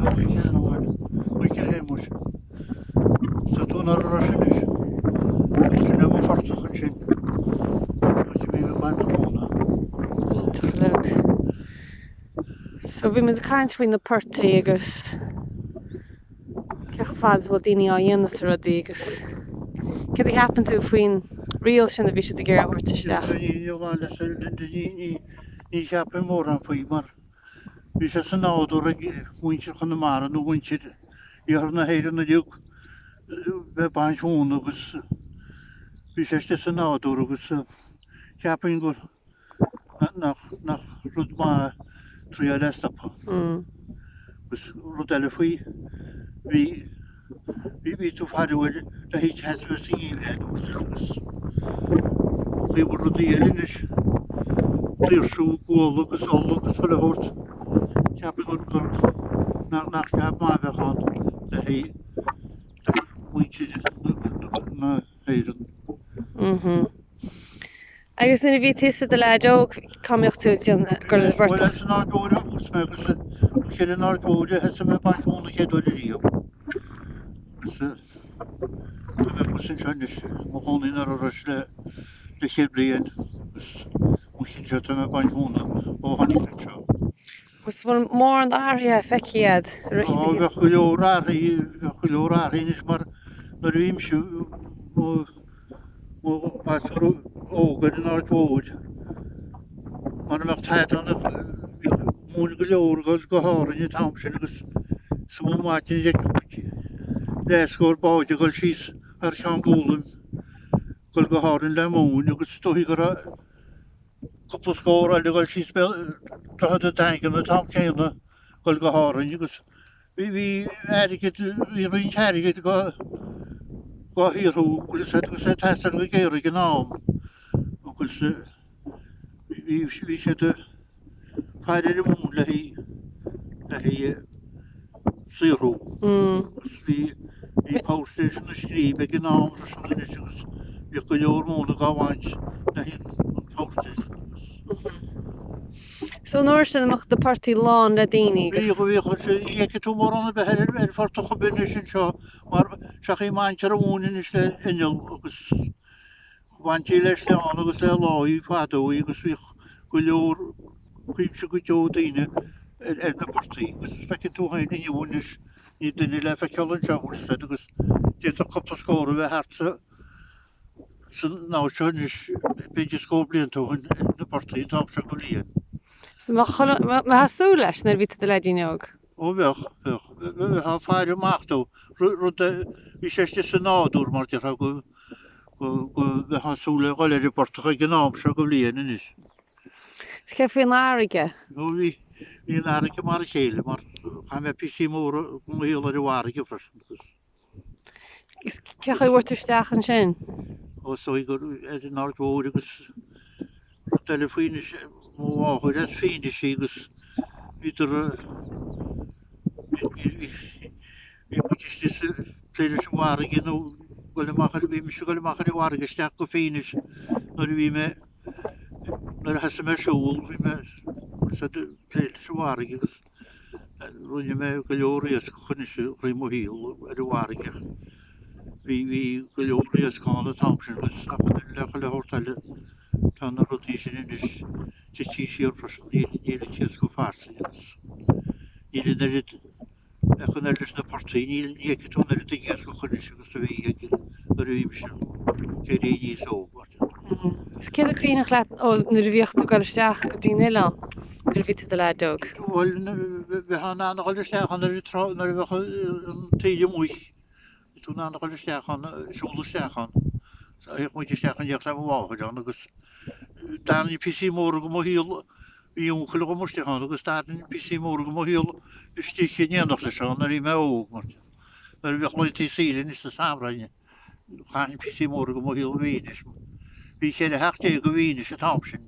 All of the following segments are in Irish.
Micheál Uí Cheannabháin, Michael Shéamuis. Tá tú in Iorrais anois. Agus sin é mo phortach ansin. Áit a mbím ag baint na móna. Iontach uilig. So bhí muid ag caint faoi na portaigh agus cé chomh fada is a bhfuil daoine á dhéanamh is rudaí agus céard a cheapann tú faoin riail sin a bhí siad ag iarraidh a thabhairt isteach? Ní cheapaim mórán faoi mar bhí sé sa nádúr ag muintir Chonamara nó muintir iarthar na hÉireann uilig bheith ag baint mhóna agus bhí sé istigh sa nádúr agus cheapfainn gur nach nach rud maith triail é a stopadh. Agus rud eile faoi, bhí bhí bhí tú faire uair le haghaidh teas a bheith sa ngeimhreadh agus agus an chaoi a bhfuil rudaí eile anois, daoirsiú gual agus ola agus chuile shórt, cheapfainn gur gur nach nach jab maith a bheadh ann le haghaidh le haghaidh muintir na na hÉireann. Agus nuair a bhí tusa i do leaid óg, cá mbíodh tú ag déanamh, ag dul ar an Bhuel, bportach? san Aird Mhóir a thús mé agus ar an Aird Mhóir a thosaigh mé ag baint mhóna an chéad uair ariamh. Agus tá mé thuas anseo anois, i mo chónaí in Iorrais le leathchéad bliain agus mo chinnte tá mé ag baint mhóna ó tháinig mé anseo. Agus bhfuil mórán athraithe feicthe agat i rith Ó, bheadh go leor athraithe, bheadh go leor athraithe anois mar nuair a bhí mise i mo mo ghasúr óg ar an Aird Mhóir, mara mbeadh tada ann ach bhíodh móin go leor ag dul go hÁrainn an t-am sin agus is iomaí maidin a d'fheicfeadh muid leathscór báid ag dul síos thar Cheann Gólaim ag dul go hÁrainn le móin agus is dóichí go raibh cúpla scór eile ag dul síos Droichead an Daingin an t-am céanna ag dul go hÁrainn agus bhí bhí airgead bhí roinnt airgid dhá dhá shaothrú agus agus é ag teastáil go géar ag an am agus bhí bhí siad ag faire ar an mhóin le haghaidh le haghaidh saothrú. Agus bhí bhí Power Station na Scríbe ag an am freisin anois agus bhíodh go leor móna dhá bhaint le haghaidh an Power Station agus. So an uair sin an mbeadh na portaigh lán le daoine agus. Bhíodh, bhíodh, ní fheicfidh tú mórán ar bith ar ar phortach ar bith anois anseo mar seachas a mbaintear an mhóin anois le inneall agus bhaintí le sleán agus le láí fadó í agus bhíodh go leor cuimse go deo daoine ar na portaigh agus feiceann tú féin inniu anois níl duine le feiceáil anseo bhfuil fhios agat agus d'fhéadfadh cúpla scór a bheith thart sa san áit seo anois b'fhéidir scór blianta ó shin ar na portaigh an t-am seo go bhliain. So mbeifeá ag súil leis nuair a bhí tú i do leaidín óg? Ó bheadh, bheadh. Bheifeá ag faire amach dó. Rud a bhí sé istigh sa nádúr mar déarfá go go go mbeifeá ag súil le dhul ar an bportach ag an am seo go bhliain anois. Is céard faoin fharraige? Ó bhí, bhí an fharraige mar a chéile mar chaith mé píosaí móra de mo shaol ar an bhfarraige freisin agus. Is cén chaoi a bhfuair tú isteach ansin? Ó is dóigh gur ar an Aird Mhóir agus rud eile faoi anois, mo mháthair as Fínis í agus bhíodar, bhí, bhí muid istigh sa, plé leis an bhfarraige nó dul amach ar, bhí mise ag dul amach ar an bhfarraige isteach go Fínis nuair a bhí mé, nuair a thosaigh mé ag siúl bhí mé ag plé leis an bhfarraige agus rinne mé go leor iascach anois i rith mo shaoil ar an bhfarraige. Bhí bhí go leor iasc ann an t-am sin agus ach le chuile shórt eile tá na rudaí sin anois tite siar freisin níl níl an t-iasc chomh fairsing agus níl an oiread Ach an oiread leis na portaigh, ní fheicfidh tú an oiread ag iascach anois agus a bhí ag nuair a bhí mise ag éirí níos óg, mar sin. Is céard is cuimhneach leat ó nuair a bhíodh tú ag dul isteach go dtí an oileán nuair a bhí tú i do leaid óg? Bhuel, bheifeá in ann a dhul isteach ann nuair a bheadh an taoille amuigh. Bhí tú in ann a dhul isteach ann, siúl isteach ann. Théadh muid isteach in éineacht le mo mháthair ann agus d'fhanainn píosaí móra de mo shaol, bhí uncail agam istigh ann agus d'fhanainn píosaí móra de mo shaol istigh in éineacht leis ann nuair a bhí mé óg mar nuair a bhíodh laethanta saoire anois sa samhradh chaithinn píosaí móra de mo shaol i bhFínis. Bhí 14 theach i bhFínis an t-am sin.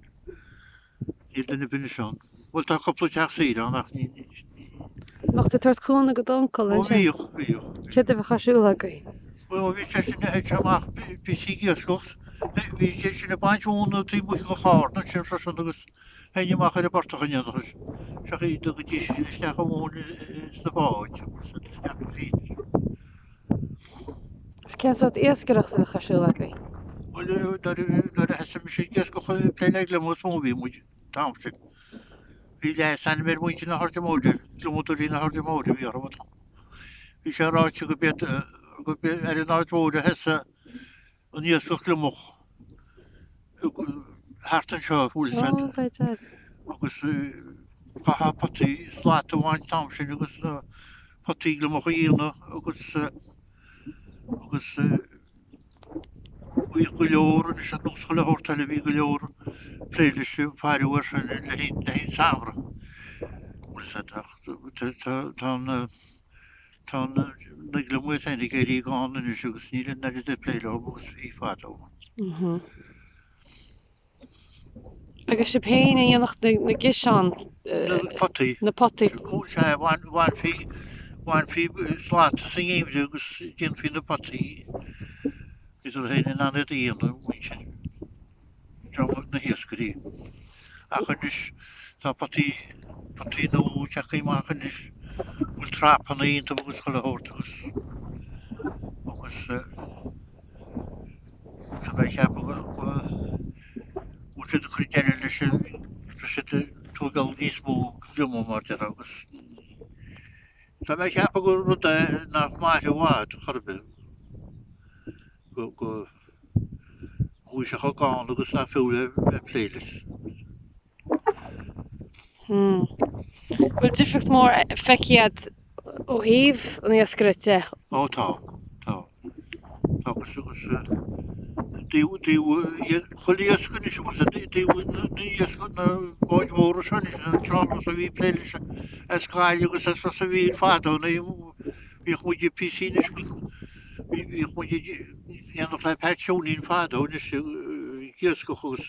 Níl duine ar bith anois ann. Bhuel, tá cúpla teach saoire ann ach ní. Bheadh tú ag tabhairt cúnamh go d'uncail ansin? Ó bhíodh, bhíodh. Céard a bheadh ar siúl agaibh? Bhuel, bhí seisean, théadh sé amach píosaí ag iascach. Bhí seisean ag baint mhóna taobh amuigh de Charna ansin freisin agus théinn amach ar an bportach in éineacht leis. Seachain dtugaidís sin isteach an mhóin sna báid agus isteach go Féinis. Is cén sórt iascaireachta a bheadh ar siúl agaibh? Bhuel, nuair a thosaigh mise ag iascach ag plé le gliomach is mó a bhí muid an t-am sin. Bhí leasainm ar mhuintir na hAirde Móire, Gliomadóirí na hAirde Móire a bhí orthu. Bhí sé ráite go b'iad ar an Aird Mhóir a thosaigh an iascach gliomach thart anseo, bhfuil fhios a'd. Ó, b'fhéidir. Agus chaithfeá potaí slat a bhaint an t-am sin agus na potaí gliomach a dhéanamh agus agus bhíodh go leor anois ar nós chuile shórt eile bhí go leor plé leis ag faire air sin le haghaidh le haghaidh an samhradh. Bhfuil fhios a'd ach tá tá an Tá na gliomaigh féin ag éirí gann anois agus níl an oiread ag plé leo agus a bhí fadó. Agus sibh féin a dhéanfadh na ciseáin? Na potaí. Na potaí. Sea, bhainfí, bhainfí slata sa ngeimhreadh agus déanfaí na potaí. Bhíodar féin in ann iad a dhéanamh, muintir. dream na hiascairí. Ach anois tá potaí, potaí nua tagtha amach anois, bhfuil trapanna iontu agus chuile shórt agus, agus tá mé ag ceapadh go bhfuil siad ag cur deireadh leis an, tá siad ag tógáil níos mó gliomaigh mar déarfá agus tá mé ag ceapadh gur rud é nach mairfidh i bhfad chor ar bith. Go, go bhfuil sé chomh gann agus nach fiú le bheith plé leis. Hmm. Bhfuil difríocht mór feicthe agat ó thaobh an iascaireacht de? Ó tá, tá. Tá agus agus taobh taobh chuile iasc anois agus taobh na iasc na báid mhóra seo anois na trawlers a bhí ag plé leis as Gaillimh agus as Ros an Mhíl fadó nó bhíodh muid ag píosaí anois Bhíodh muid in éineacht le Pat Sheáinín fadó anois ag iascach agus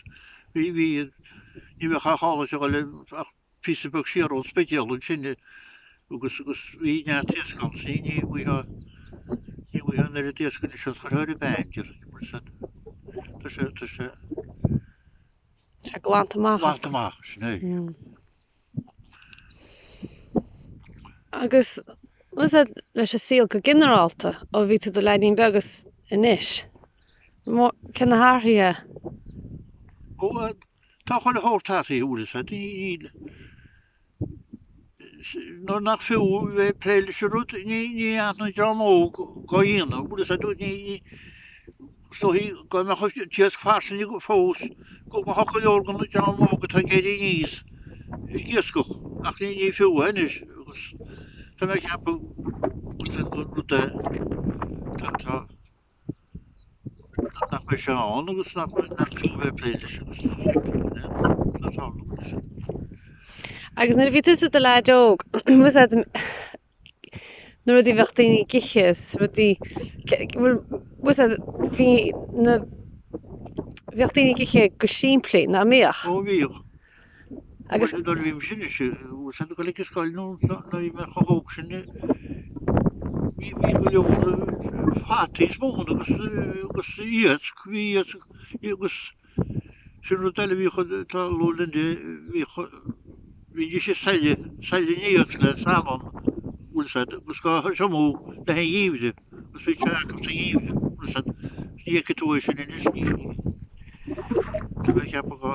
bhí, bhí, ní bheadh ach álainn a dhul ach píosa beag siar ón Spidéal ansin agus, agus bhí neart iasc ann so ní bhfaighfeá, ní bhfaighfeá an oiread iasc anois as chuirfeá ar an bhean, déarfainn, tá sé, tá sé. Tá sé glanta amach. Glanta amach, sin é. Agus bhfuil a fhios agat leis an saol go ginearálta ó bhí tú i do leaidín beag agus anois, cé na hathruithe? Ó, tá chuile shórt athraithe, bhfuil a fhios agat, níl, Nuair nach fiú bheith ag plé leis an rud, ní dhéanann an dream óg dhá dhéanamh, bhfuil a fhios agat, ní, is dóichí go mbeadh an t-iasc fairsing fós, go mbeadh go leor den dream óg atá ag éirí aníos ag iascach, ach ní fiú é anois agus tá mé ag ceapadh gur rud é, tá. nach mbeidh sé ann agus nach fiú bheith ag plé leis agus tá tarlú leis. Agus nuair a bhí tusa i do leaid óg, bhfuil a fhios agat na rudaí a bheadh daoine ag ithe is rudaí, bhfuil a fhios agat, bhí na, bheadh daoine ag ithe go simplí, nach mbíodh? Ó bhíodh. Agus nuair a bhí mise anois, bhfuil a fhios agat ag dul ag an scoil nó nuair a bhí mé chomh hóg sin, bhí bhí go leor fataí is móin agus agus iasc, bhí iasc agus sin rud eile a bhíodh ag tarlú linn, bhíodh, bhídís ag sailleadh, sailleadh an iasc le salann, bhfuil a fhios agat, agus dhá thriomú le haghaidh an gheimhridh. Agus bhí sé acu sa ngeimhreadh, bhfuil a fhios agat, ní fheicfidh tú é sin anois, ní, tá mé ag ceapadh go,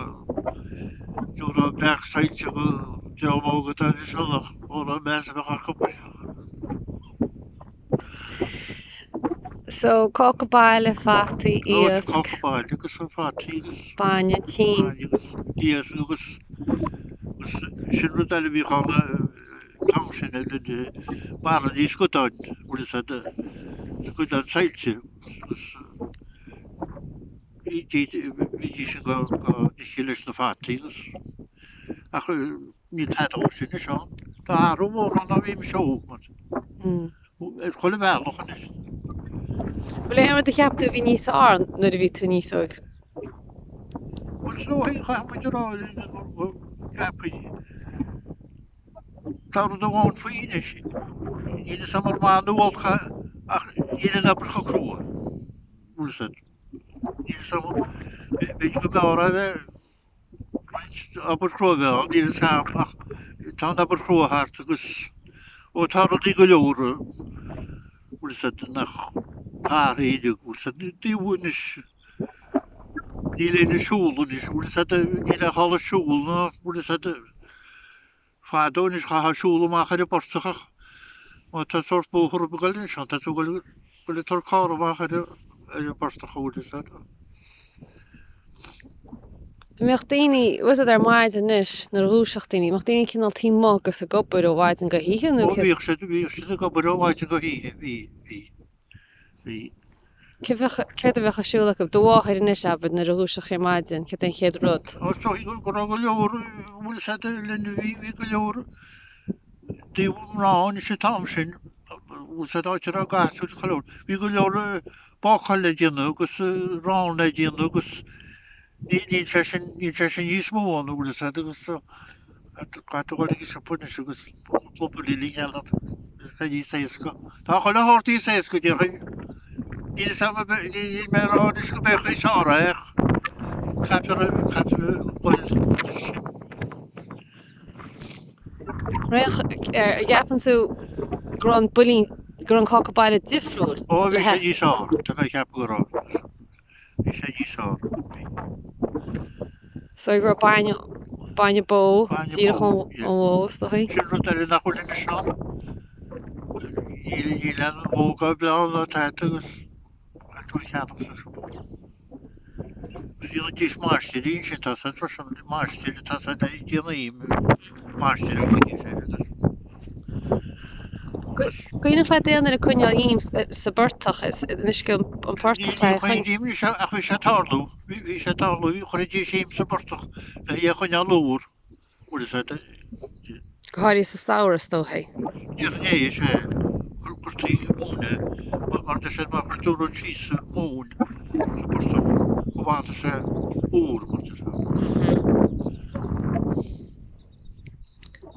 go raibh beach saillte go dream óg atá anois ann ach mórán meas a bheadh acu. So, cáca baile, fataí, iasc. Cáca baile agus fataí agus. Bainne tinn. Bainne agus iasc agus, agus sin rud eile a bhíodh ann an t-am sin bairillí scudáin, bhfuil a fhios agat, scudáin saillte agus bhídís sin go n-ithe leis na fataí agus ach níl tada dhó sin anois ann. Tá athrú mór ann ó bhí mise óg mar ar chuile bhealach anois. Bhfuil aon rud a cheap tú a bhí níos fearr nuair a bhí tú níos óige? Bhuel is dóigh chaithfidh muid a rá go gceapfainn Tá rud amháin faoi anois, níl fhios a'm ar maith nó olc é, ach níl an obair chomh crua. Bhfuil fhios a'd. Níl fhios a'm, b'fhéidir go mb'fhearr é bheith roinnt obair chrua a bheith ann, níl fhios a'm, ach Tá an obair chrua thart agus, ó tá rudaí go leor, bhfuil 'fhios a'd, nach athraithe uilig, bhfuil 'fhios a'd, taobh anois, níl éinne ag siúl anois, bhfuil 'fhios a'd, níl aon chall ag siúl ná, bhfuil 'fhios a'd, Fadó anois chaithfeá siúl amach ar an bportach ach má tá sórt bóthar ag goil anois ann tá tú ag goil ag tabhairt carr amach ar an bportach an bhfuil 'fhios a'd. An mbeadh daoine, bhfuil 'fhios a'd ar maidin anois nuair a dhúiseodh daoine, an mbeadh daoine cineál taobh amuigh agus ag obair ó mhaidin go hoíche nó Ó bhíodh siad, bhíodh siad ag obair ó mhaidin go hoíche, bhí, bhí. Bhí. Céard a bheadh ar siúl acu? Do mháthair anois, abair, nuair a dhúiseodh sí ar maidin, céard é an chéad rud? Ó, is dóigh go raibh go leor, bhfuil 'fhios a'd, linn, bhí, bhí go leor díobh mná anois an t-am sin, bhfuil 'fhios a'd, áit a raibh gasúir go leor, bhí go leor bácáil le déanamh agus arán le déanamh agus Níl sé sin, níl sé sin níos mó ann, an bhfuil 'fhios a'd, agus caithfidh tú dhul ag an siopa anois agus cúpla buille a cheannach, tá sé níos éasca. Tá chuile shórt níos éasca, déarfainn. Níl 'fhios a'm, níl mé ag rá anois go mbeadh níos fearr é ach caithfear, caithfear dhul sin. An gceapann tú go raibh an builín, go raibh an cáca baile difriúil? Ó, bhí sé níos fearr, tá mé ag ceapadh go raibh. Bhí sé níos fearr. Bhí. So go raibh bainne, bainne bó, díreach ón bhó is dóigh. Sin rud eile nach bhfuil anois ann. Níl, níl aon bhó dhá bleá ná tada agus caithfidh tú a cheannach sa siopa. Agus dhéanaidís máistir ansin, tá siad freisin, máistir, tá siad ag déanamh im, máistir a chuidís air agus. Cuimhneach leat aon duine ag coinneáil im sa bportach anois go an portach le Ní choinnigh im anois ach bhí sé ag tarlú, bhí sé ag tarlú, chuiridís im sa bportach le hé a choinneáil úr, bhfuil 'fhios a'd. Go háirithe sa samhradh is dóichí. Déarfainn é, is ea. Chuirtí móin é, mar deir siad má chuir tú rud síos sa mhóin sa bportach go bhfanadh sé úr, mar déarfá.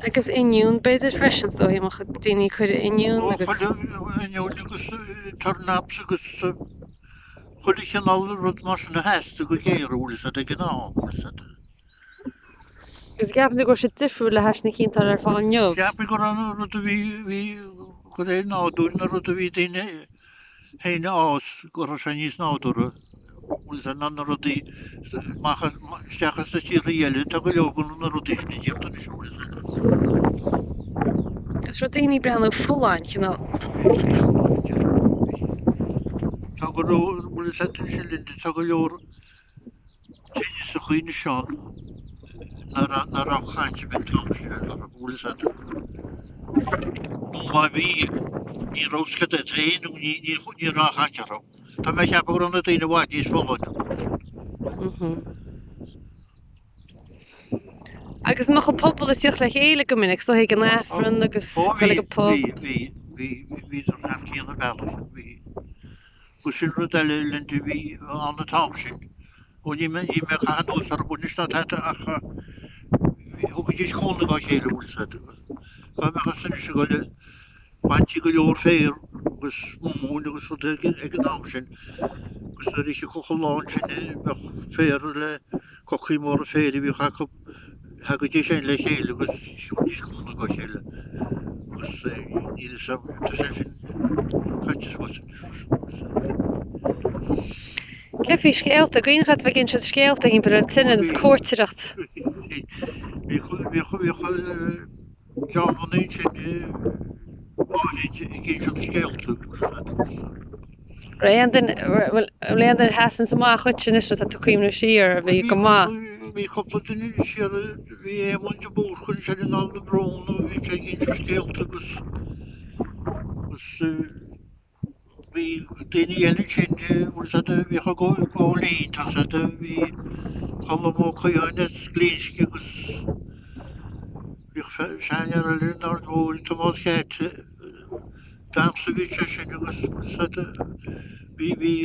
Agus oinniún b'fhéidir freisin, is dóichí, má chuir daoine ag cur oinniún agus. Ó, chuile oinniún agus turnips agus chuile chineál rud mar sin a theastaigh go géar, an bhfuil 'fhios a'd, ag an am, an bhfuil 'fhios a'd. Agus gceapann tú go raibh siad difriúil le hais na cinn atá ar fáil inniu? Cheapfainn go raibh an rud a bhí, bhí, de réir nádúir na rud a bhí daoine féin a fhás go raibh sé níos nádúrtha, bhfuil 'fhios a'd, ná na rudaí amach isteach as na tíortha eile, tá go leor de na rudaí sin ag tíocht anois, an bhfuil 'fhios a'd. Is raibh daoine ag breathnú folláin, cineál. Tá go leor, bhfuil 'fhios a'd anois a Linda, tá go leor tinneasachaí anois ann nach raibh caint ar bith an t-am sin orthu, an bhfuil 'fhios a'd. Nó má bhí, ní raibh 'fhios cad é féin nó ní raibh aon chaint orthu. Tá mé ag ceapadh go raibh na daoine i bhfad níos folláine. Agus an mbeadh an pobal ag tíocht le chéile go minic, is dóigh ag an Aifreann agus Ó dul bhí, ag an pub? bhí, bhí, bhí, bhíodar thar cionn an bhealaigh, bhí. Agus sin rud eile, Linda, a bhí ann an t-am sin. Ó ní mé ag caitheamh anuas orthu anois ná tada ach thugaidís cúnamh dá chéile, bhfuil 'fhios a'd. Dá mbeadh tusa anois ag goil, baintí go leor féir agus móin agus rudaí ag an am sin agus nuair a thiocfadh an lá ansin bheadh féar le cocaí móra féir a bhíodh acu, Thagaidís féin le chéile agus thugaidís cúnamh dá chéile agus níl 'fhios a'm, tá sé sin caite suas anois freisin. Cé faoi scéalta? Cuimhneach leat bheith ag insint scéalta thimpeall ar an tine agus cúirteireacht? Bhí, bhíodh, bhíodh dreamanna ansin áirid ag insint scéalta agus. Raibh aon duine, bhfuil aon duine a sheasanns amach dhuit anois nuair atá tú ag cuimhneamh siar a bhí go maith? Bhí cúpla duine siar, bhí Éamonn de Búrca ansin in Aill na Brón, bhí sé ag inse scéalta agus agus bhí daoine eile ansin, bhfuil 'fhios a'd, bhíodh ag gabháil fhoinn, tá 'fhios a'd, bhí Colm Ó Caodháin as Glinsce agus bhíodh seanfhear eile in Ard Mhóir, Tomás Cheaite, Damhsa bhí sé sin agus bhfuil 'fhios a'd bhí bhí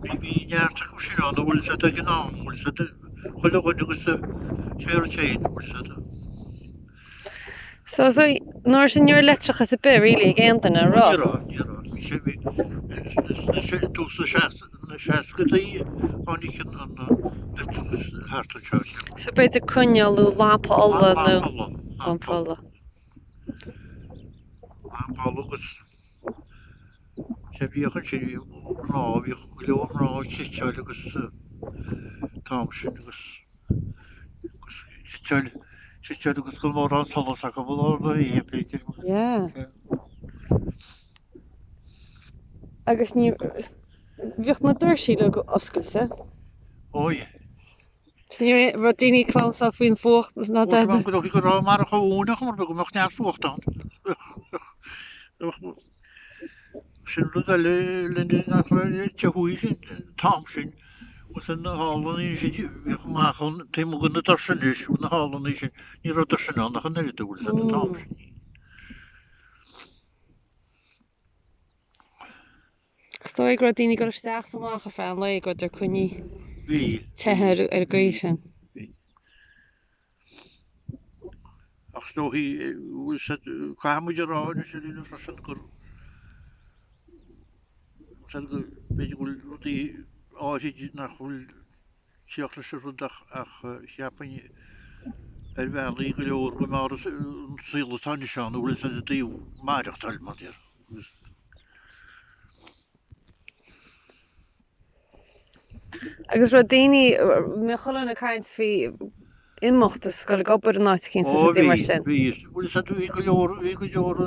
bhí bhí neart acu sin ann an bhfuil 'fhios a'd ag an am an bhfuil 'fhios a'd chuile dhuine agus a cheird féin an bhfuil 'fhios a'd. So so nuair sin ní raibh leictreachas ar bith really ag aon duine an Ní raibh? raibh ní raibh bhí sé bhí sna tús na seascadaí tháinig an an. Leictreachas thart anseo. So b'fhéidir coinneal nó lampa ola nó. Lampa ola. Lampa ola. Lampa ola agus sé bhíodh ansin bhí mná, bhíodh go leor mná ag cniotáil agus an t-am sin agus agus cniotáil, cniotáil agus gan mórán solas acu i lár na hoíche b'fhéidir. Yeah. Agus ní, bhíodh na doirsí uilig oscailte. Ó yeah. Is ní raibh daoine ag clamhsán faoin bhfuacht ná dada. Ó, go go raibh marach a mhúineadh mar go mbeadh neart fuachta ann. Sin rud eile Linda nach raibh te thuaidh sin an t-am sin agus na hallanna sin bhíodh amach ann taobh amuigh de na doirse anois na hallanna sin ní raibh doirse ann ach an oiread a bhfuil an t-am sin. Is dóigh go raibh daoine ag dul isteach is amach ar feadh an lae go rabhadar coinnithe Bhí. te ar an gcaoi sin. Bhí. Ach is dóichí, bhfuil siad, caithfidh muid a rá anois ar aon freisin gur, bhfuil go, b'fhéidir go bhfuil rudaí áirid nach bhfuil tíocht leis an rud ach cheapfainn ar bhealaí go leor go mb'fhearr an saol atá anois ann a bhfuil fhios a'd i dtaobh maireachtáil mar déarfá. Agus raibh daoine, mbeadh chuile dhuine ag caint faoi imeacht is dul ag obair in áit eicínt is rudaí mar sin. Ó bhí, bhí. Bhfuil fhios a'd bhí go leor, bhí go leor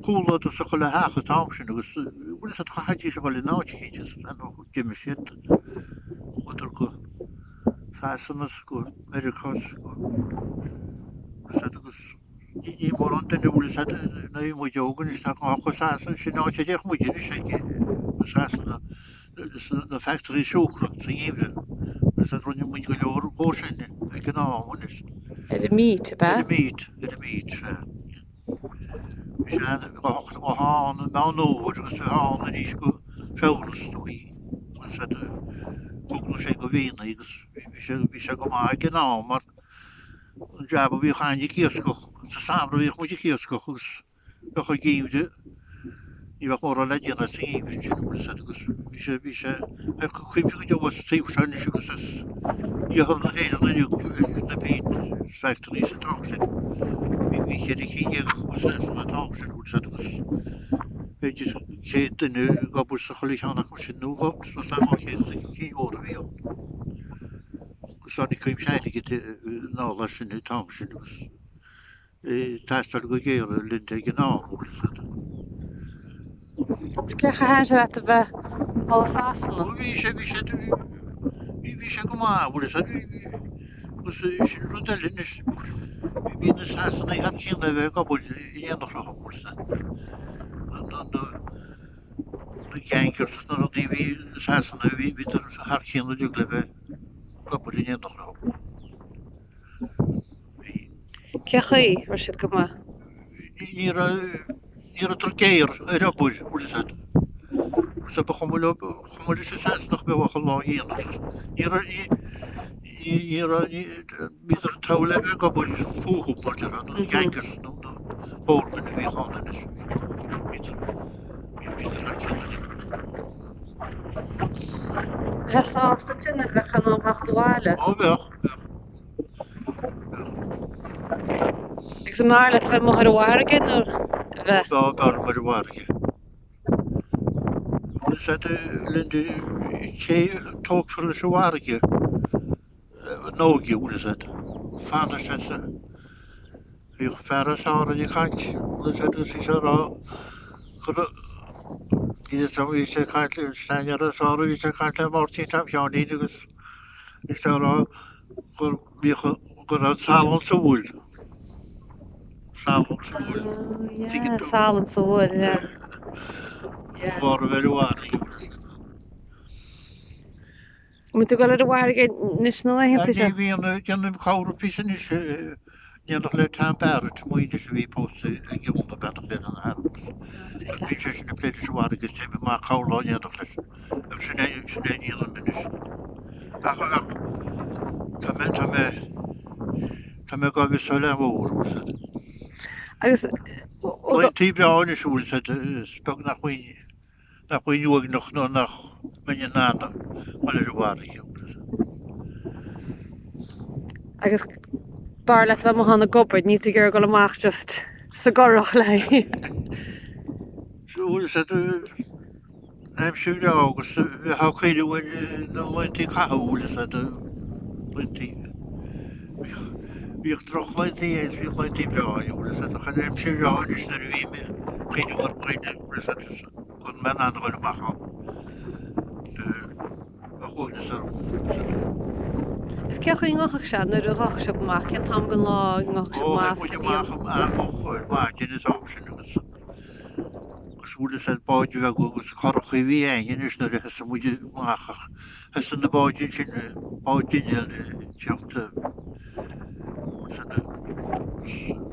comhluadar sa chuile theach an t-am sin agus bhfuil fhios a'd chaithfidís a dhul in áit eicínt is d'imigh siad, chuadar go Sasana is go Meiriceá is go, bhfuil fhios a'd agus ní, ní mórán duine bhfuil fhios a'd nuair a bhí muid óg anois tá go Sasana, sin áit a dtéadh muid anois ag go Sasana. na factories siúcra sa gheimhreadh agus rinne muid go leor dhó sin ag an am anois. Ar an mbeet, ab ea? Ar an mbeet, ar an mbeet, sea. Bhí sé ann go go han i Meán Fhómhair agus bhí ann arís go Feabhra is dóigh. Agus cúpla nó sé go mhíonna agus bhí sé bhí sé go maith ag an am mar an jab a bhíodh againn ag iascach, sa samhradh bhíodh muid ag iascach agus Bheadh an geimhreadh, ní bheadh mórán le déanamh sa gheimhreadh sin, bhfuil fhios a'd, agus bhí sé, bhí sé ag cuimsiú go deo as taobh seo anois agus as iarthar na hÉireann uilig na peat factories an t-am sin. Bhí, bhí 14 cinn acu i Sasana an t-am sin, bhfuil fhios a'd, agus b'fhéidir 100 duine ag obair sa chuile cheann acu sin, nó suas le 200 sna cinn mhóra a bhí ann. Agus tháinig cuimse airgid anall as sin an t-am sin agus ag teastáil go géar Linda ag an am, bhfuil fhios a'd. Cén chaoi ar thaitin sé leat a bheith thall i Sasana? Ó bhí sé, bhí sé, bhí, bhí sé go maith, bhfuil fhios a'd, bhí, bhí, agus sin rud eile anois, bhí na Sasanaigh thar cionn le bheith ag obair in éineacht leo, bhfuil fhios a'd. Na, na, na, na gangers is na rudaí a bhí i Sasana, bhí, bhíodar thar cionn uilig le bheith ag obair in éineacht leo. Cén chaoi a raibh siad go maith? Ní raibh, ní rabhadar géar ar obair, bhfuil fhios a'd. Agus ba chuma leo, ba chuma leis an Sasanach bheadh achan lá a dhéanamh. Ní raibh, ní, ní, ní raibh, ní, bhíodar togha le bheith ag obair fúthu, mar déarfá, na gangers nó na foremen a bhíodh ann anois. Bhíodar, bhíodar thar cionn uilig. Bheifeá sásta ansin nuair a bheadh in am theacht abhaile? Ó bheadh, bheadh. Agus an mb'fhearr leat bheith amuigh ar an bhfarraige nó a bheith? Ó b'fhearr liom ar an bhfarraige. Bhfuil fhios a'd Linda cé tógfar leis an bhfarraige an óige bhfuil fhios a'd. Fanfaidh sé sa Bhíodh fear as Árainn ag caint bhfuil fhios a'd agus bhí sé ag rá go raibh bhí sé ag caint le seanfhear as Árainn bhí sé ag caint le Máirtín Tom Sheáinín agus bhí sé ag rá gur bhíodh go raibh an salann sa bhfuil. Salann sa bhfuil. Tuigeann tú? Salann sa bhfuil, yeah. Yeah. Bharr a bheith ar an bhfarraige. An bhfuil tú ag dul ar an bhfarraige anois na laethanta seo? Ní bhíonn, déanaim corr píosa anois in éineacht le Tom Barrett amuigh anois a bhí pósta ag Iona beannacht Dé lena hanam. Bíonn sé sin ag plé leis an bhfarraige is téim amach corr lá in éineacht leis. Ach sin é, sin é a dhéanaim anois. Ach, ach, tá mé, tá mé, tá mé ag gabháil sa Oileán Mhór, bhfuil fhios a'd. Agus, Laethanta breá anois, bhfuil fhios a'd, is beag nach bhfuil, nach bhfuil uaigneach nó nach mbeinn in ann dul ar an bhfarraige, bhfuil fhios a'd. Agus b'fhearr leat a bheith amuigh ann ag obair, níl tú ag iarraidh dul amach just sa gcurach léi. Bhfuil a fhios agat aimsir bhreá agus bheifeá ag cuimhneamh ar na laethanta a caitheadh, bhfuil a fhios agat, laethanta, bhíodh drochlaethanta agus bhíodh laethanta breá, bhfuil a fhios agat, ach an aimsir bhreá anois nuair a bhím ag cuimhneamh ar dhaoine, bhfuil a fhios agat, go mbeinn in ann a dhul amach ann. a chuaigh orm. Is cén chaoi a ngabhfadh sé nuair a ghabhfadh sibh amach? Cén t-am den lá a ngabhfadh sibh amach? Ó, théadh muid amach an-mhoch ar maidin an t-am sin agus agus bhfuil a fhios agat báid bheaga agus curachaí a bhí againn anois nuair a thosaigh muid amach ach thosaigh na báid ansin, báid inneall ag teacht agus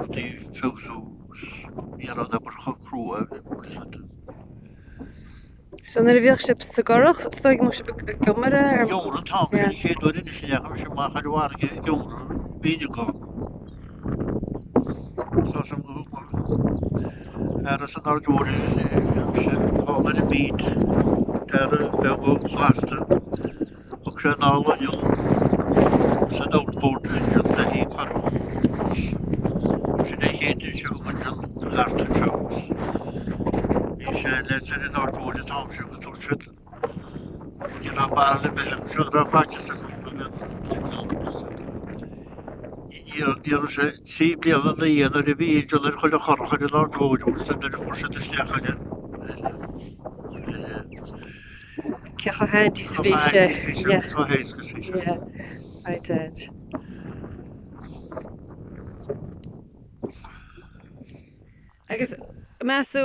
rudaí ag feabhsú agus ní raibh an obair chomh crua bhfuil a fhios agat. So nuair a bhíodh sibh sa gcurach, is dóigh go mbeadh sibh ag iomaire ar. Iomaire an t-am sin, an chéad uair anois a ndeachaigh mise amach ar an bhfarraige ag iomaire, bhí ann. Tá san fear as an Aird Mhóir sé thall ar an mBeat, fear beag óg blasta. Thug sé anall inneall san outboard engine le haghaidh curach. Sin é an chéad duine a thug engine thart anseo agus bhí seanleaids ar an Aird Mhóir an t-am sin agus dúirt siad ní raibh barr ar bith acu seo go raibh faitíos acu go mbeadh an inneall Ní raibh sé 3 bliana ina dhiaidh nuair a bhí inneall ar chuile churach ar an Aird Mhóir agus nuair a fuair siad isteach ar an Cé chomh handy is a bhí sé. Chomh héasca is a bhí sé. Yeah, I did. Agus meas tú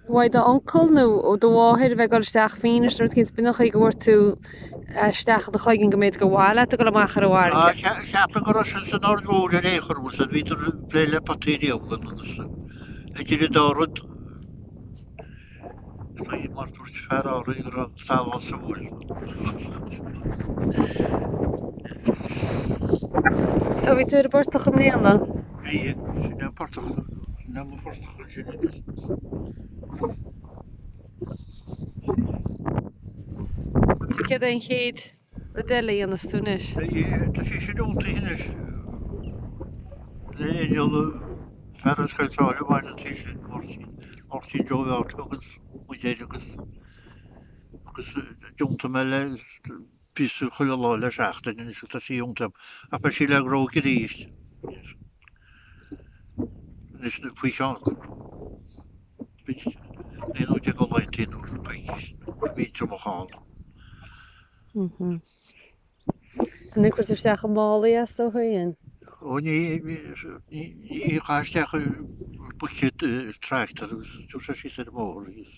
uaidh d'uncail nó ó do mháthair a bheith ag dul isteach féin is rud éicint, b'in an chaoi go bhfuair tú isteach i do chloigeann go mb'fhéidir gur mhaith leat a dhul amach ar an bhfarraige? Cheapfainn go raibh sé san Aird Mhóir ar aon chor, bhfuil a fhios agat, bhíodar ag plé le potaí riamh agus idir an dá rud. Faoi mar dúirt fear áirithe go raibh an salann sa bhfuil. So bhí tú ar an bportach i mbliana? Bhí, sin é an portach, sin é mo phortach ansin anois. So céard é an chéad rud eile a dhéanfas tú anois? Tá sé sin iontaithe anois le inneall fear as Scoil Sáile amháin an tí sin, Máirtín, Máirtín Joe Bheart agus muid air agus agus d'iontaigh mé le píosa chuile lá le seachtain anois agus tá sí iontaithe ach beidh sí le gróig arís anois faoi cheann 19 nó de laethanta nó coicís nó bhí triomach ann. An gcuirtear isteach i málaí as do féin? Ó ní ní chaith isteach i buicéad tractor agus tabhair sé síos ar an mbóthar agus.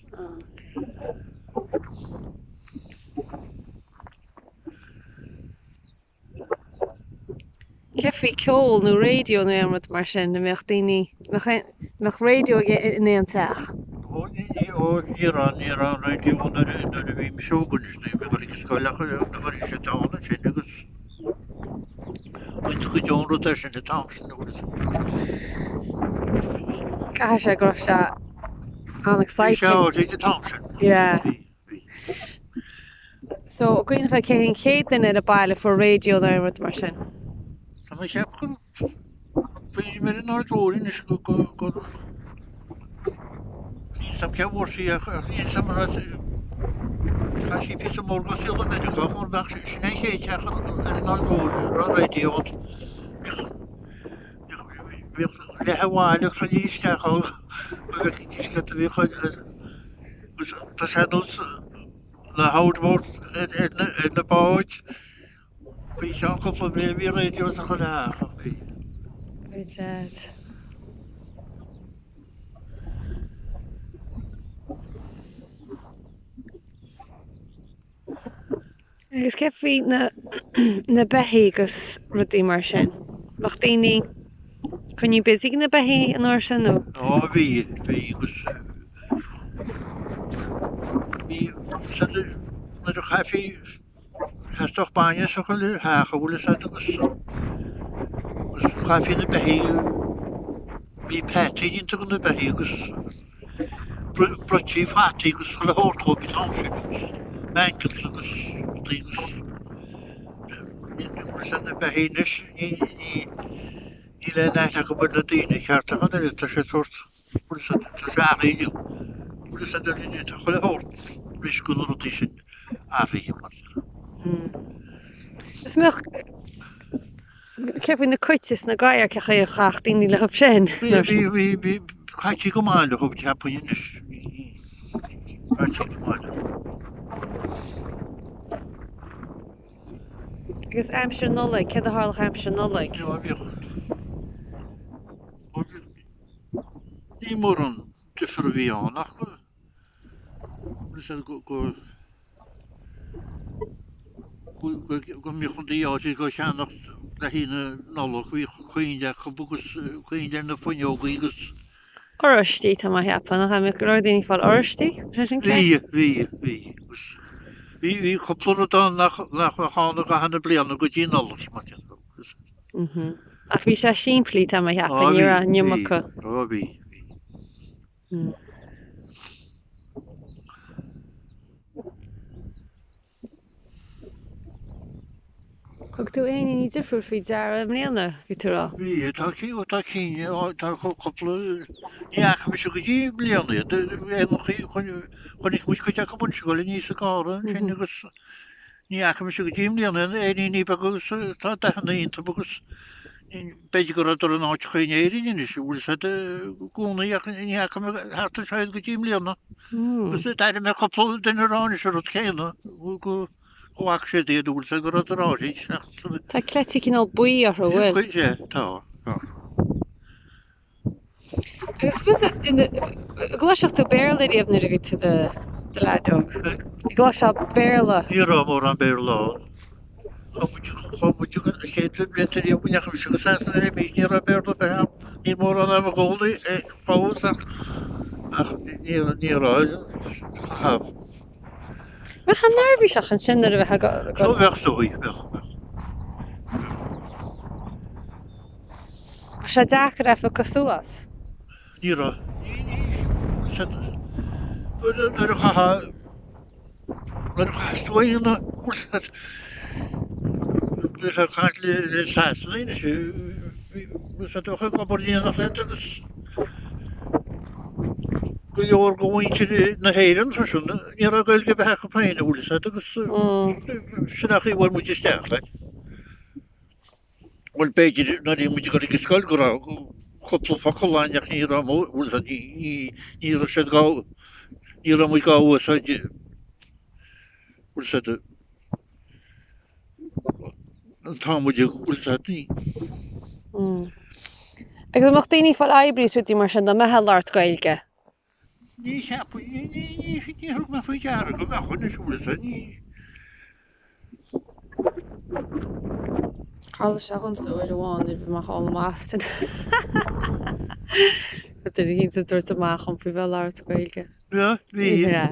Cé faoi ceol nó raidió nó aon rud mar sin, an mbeadh daoine, mbeadh raidió in aon teach? Ó ní raibh, ní raibh an raidió nuair a bhí mise óg anois, nuair a bhí mé ag dul ag an scoil ach nuair a bhí sé ann ansin agus b'iontach go deo an rud é sin an t-am sin nuair is. Caithfidh sé go raibh sé an-exciting. Bhí sé áirid an t-am sin. Yeah. Bhí, bhí. So, an gcuimhneofá cé an chéad duine ar an baile a fuair raidió nó aon rud mar sin? Tá mé ag ceapadh go bhfuil mé ar an Aird Mhóir anois go go go Níl 'fhios a'm cé a bhfuair sí ach ach níl 'fhios a'm an raibh chaith sí píosa mór dá saol i Meiriceá ach mar bheadh sin é an chéad teach ar an Aird Mhóir a raibh raidió ann. Bhíodh bhíodh leath an bhaile cruinnithe isteach ann agus bhíodh agus tá sé ar nós na outboards ar na báid. Faoi cheann cúpla bliain bhí raidió sa chuile theach ach bhí. Bhí dead. Agus cé faoi na na beithígh agus rudaí mar sin? Bheadh daoine coinnithe busy ag na beithígh an uair sin nó? Ó bhí, bhí agus bhí san nuair a chaithfí theastódh bainne sa chuile theach a bhfuil fhios a'd agus agus chaithfí na beithígh bhí peataí déanta de na beithígh agus Bruití fataí agus chuile shórt dhóibh an t-am sin agus mangels agus rudaí agus. Na beithígh anois, níl aon aithne acu ar na daoine ceart ach an oiread, tá sé sórt, bhfuil fhios agat, tá sé athraithe inniu. Bhfuil fhios agat, tá chuile shórt anois de na rudaí sin athraithe mar. Is mbeadh, cé faoi na cait is na gadhair, cén chaoi a chaithfeadh daoine leo sin? Bhí, bhí, bhí, bhí, caití go maith leo, cheapfainn anois, caití go maith leo. Agus aimsir Nollag, céard a tharlódh aimsir Nollag? Bhíodh, ní mórán difear a bhí ann ach go, go, go mbíodh rudaí áirithe á gceannacht le haghaidh na Nollag, bhíodh coinnle acu agus coinnle ar na fuinneogaí agus. Oráistí, tá mé a cheapadh, nach ea? Bhíodh go leor daoine ag fáil oráistí, sé sin ceart? Bhí, bhí, bhí. Agus bhí, bhí cúpla rud ann nach, nach mbeadh ann i gcaitheamh na bliana go dtí Nollaig, mar sin. Agus. Mhm. Ach bhí sé simplí, tá mé a cheapadh, Á ní bhí, raibh an bhí, iomarca. á bhí, bhí. Mm. Thug tú éiníní difriúil faoi deara i mbliana, bhí tú a rá? Bhí, tá tá cinn, tá cúpla, ní fhaca mise go dtí i mbliana iad, chonaic muid cuid acu anseo ag dul aníos an garraí ansin agus ní fhaca mise go dtí i mbliana iad, éiníní beaga agus tá dathanna iontu agus b'fhéidir go rabhadar in áiteacha in Éirinn anois, bhfuil siad i gcónaí ach ní fhaca mé thart anseo iad go dtí i mbliana. Agus d'airigh mé cúpla duine ag rá anois an rud céanna, go bhfaca siad iad, bhfuil sé go rabhadar áirid ach. Tá cleití cineál buí orthu, bhfuil? Cuid de, tá, tá. Agus bhfuil sé, an gcloisfeadh tú Béarla riamh nuair a bhí tú i do leaid óg? An gcloisfeá Béarla? Ní raibh mórán Béarla ann. Chuaigh muid an chéad bhlianta riamh go ndeachaigh mise go Sasana arís, ní raibh Béarla ar bith ann. Níl mórán ann i gcónaí fós ach ach ní ní raibh chaitheamh. Bheifeá neirbhíseach ansin nuair a bheifeá ag Ó bheadh is dóigh, bheadh, bheadh. Bheadh sé deacair é a phiocadh suas. Ní raibh. Ní ní nuair a chaithfeá Nuair a chas tú aon uair ag caint le Sasanaigh anois, bhí siad ag obair in éineacht leat agus go leor de mhuintir na hÉireann freisin, ní raibh Gaeilge ar bith acu féin, an bhfuil fhios agat, agus sin an chaoi a bhfuair muid isteach leat. Bhuel, b'fhéidir nuair a bhí muid ag dul ag an scoil go raibh cúpla focal ann ach ní raibh mó, bhfuil fhios agat, ní, ní raibh siad dhá, ní raibh muid dhá úsáid, bhfuil fhios agat, an t-am muid ag, bhfuil fhios agat, ní. Agus an mbeadh daoine ag fáil oibrí is rudaí mar sin dá mbeifeá ag labhairt Gaeilge? Ní cheapfainn, ní, ní, ní, ní thug mé faoi deara go mbeadh anois, bhfuil fhios agat, ní. Tharla sé dhomsa uair amháin nuair a bhí mé thall i mBoston. Duine éicint ag tabhairt amach dhom faoi bheith ag labhairt Gaeilge. Yeah, bhí. Yeah.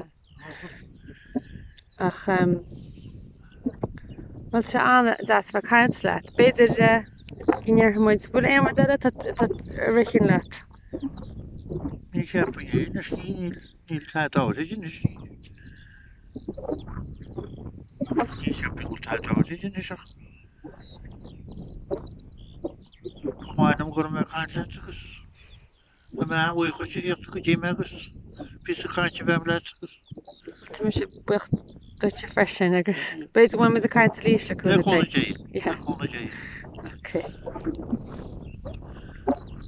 Ach em bhuel tá sé an-deas a bheith ag caint leat. B'fhéidir go ndéarfaidh muid, bhfuil aon rud eile atá atá a ritheann leat? Ní cheapfainn é anois, ní, níl. Níl tada áirid anois. Ní cheapfainn go bhfuil tada áirid anois ach go maith liom go raibh mé ag caint leat agus tá mé an-bhuíoch duit a thíocht go dtí mé agus píosa cainte a bheith agam leat agus. Tá mise buíoch duitse freisin agus b'fhéidir go mbeidh muid ag caint arís le cúnamh Dé. Le cúnamh Dé. Le cúnamh Dé. Ok.